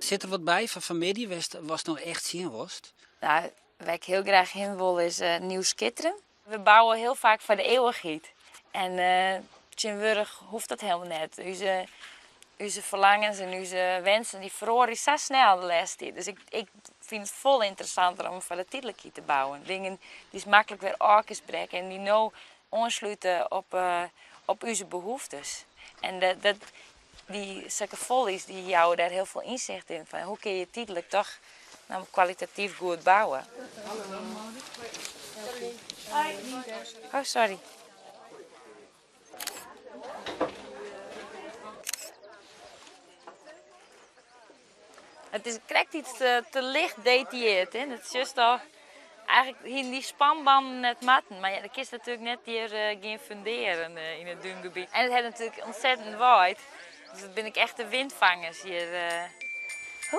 Sit der wat by foar fanmiddei wêr'tst watst no echt sjen wolst? Nou, wêr't ik hiel graach hinne wol is Nieuw Skitteren. We bouwe hiel faak foar de eeuwichheid en tsjintwurdich hoecht dat helemaal net. Us ferlangens en ús wensen dy feroarje sa snel de lêste tiid. Dus ik, ik fyn it folle ynteressanter om foar de tydlikheid te bouwen. Dingen dy'tst maklik wer ôf kinst brekke en dy't no oanslute op, op ús behoeftes. En dat, dat, dy sokke folly's dy jouwe dêr hiel folle ynsicht yn fan hoe kinne je tydlik toch no kwalitatyf goed bouwe. Oh, sorry. It is krekt iets te licht detailleerd, hè. Dat sjochst al. Eigentlik hienen dy spanbannen net moatten, mar ja, dan kinst natuerlik net hjir gean fundearjen yn it dúngebiet. En it hat natuerlik ontzettend waaid, dus dat binne ek echte windfangers hjir. Ho.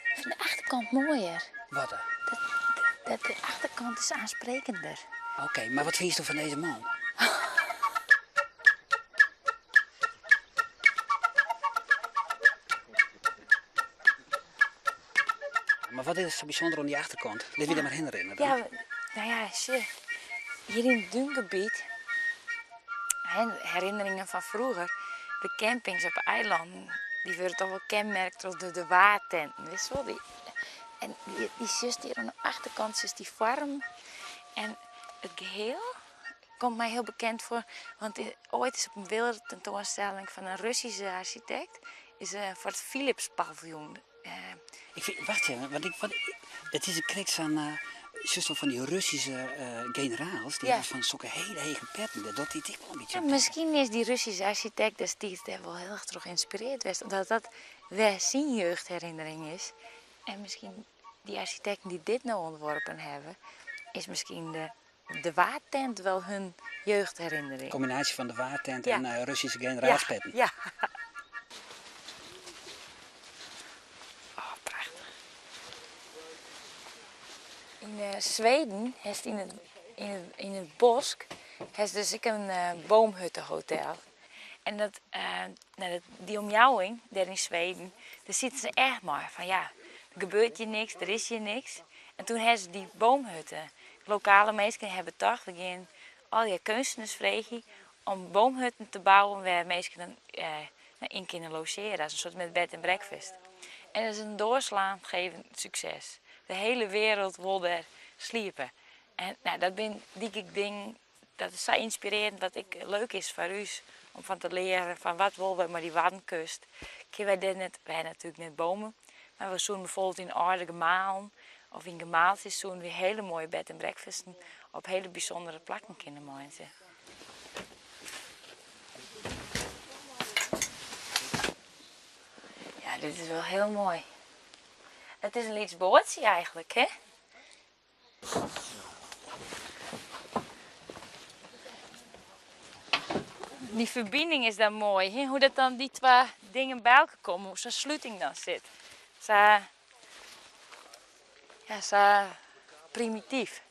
Ik fyn de achterkant moaier. Wat dan? Dat, de achterkant is aansprekender. Oké, mar wat fynsto fan dizze man? Mar wat is der sa bysûnder oan dy achterkant? Lit my dêr mar hinne rinne dan. Ja, no ja, sjoch, hjir yn it dúngebiet, herinneringen fan froeger, de campings op de eilannen, dy wurde toch wol kenmerkt troch de waadtenten, witst wol. En dy sjochst hjir oan de achterkant, sjochst dy foarm en it geheel komt my hiel bekend foar, want oait is op in wereldtentoanstelling fan in Russyske arsjitekt is foar it Philips paviljoen. Ik fyn, wacht even, want ik, wat, it is krekt sa'n, sjochst wol fan dy Russyske generaals, dy hawwe fan sokke hiele hege petten, dêr docht dit ek wol in bytsje oan tinken. Miskien is dy Russyske arsjitekt destiids dêr wol hiel erch troch ynspirearre west, omdat dat wer syn jeugdherinnering is. En miskien dy arsjitekten dy't dit no ûntworpen hawwe, is miskien de de waadtent wel hun jeugdherinnering. Kombinaasje fan de waadtent en Russyske generaalspetten. Ja, ja. Oh, prachtich. Yn Sweden hast yn it, yn it bosk hast dus ek in boomhuttehotel. En dat, no, dy omjouwing dêr yn Sweden, dêr sieten se echt mei fan ja, der gebeurt hjir niks, der is hjir niks. En toen hawwe se dy boomhutten. Lokale minsken hawwe betocht, we gean allegear keunstners freegje om boomhutten te bouwen wêr minsken dan yn kinne logearje, as in soart met bed en breakfast. En dat is in doorslaandgevend sukses. De hele wereld wol dêr sliepe. En no, dat binne dy dingen Dat is sa ynspirearjend wat ek leuk is foar ús om fan te learen fan wat wolle wy mei dy Waddenkust. Kinne wy dêr net, wy ha natuerlik net bomen, mar we soenen bijvoorbeeld yn âlde gemalen of yn gemaaltsjes soenen wy hiele moaie bed en breakfasten op hiele bysûndere plakken kinne meitsje. Ja, dit is wol hiel moai. It is in lyts boatsje eigentlik, hè? Dy ferbining is dan moai, hè? Hoe dat dan dy twa dingen by elkoar komme, hoe sa'n sluting dan sit. Sa, ja, sa primityf.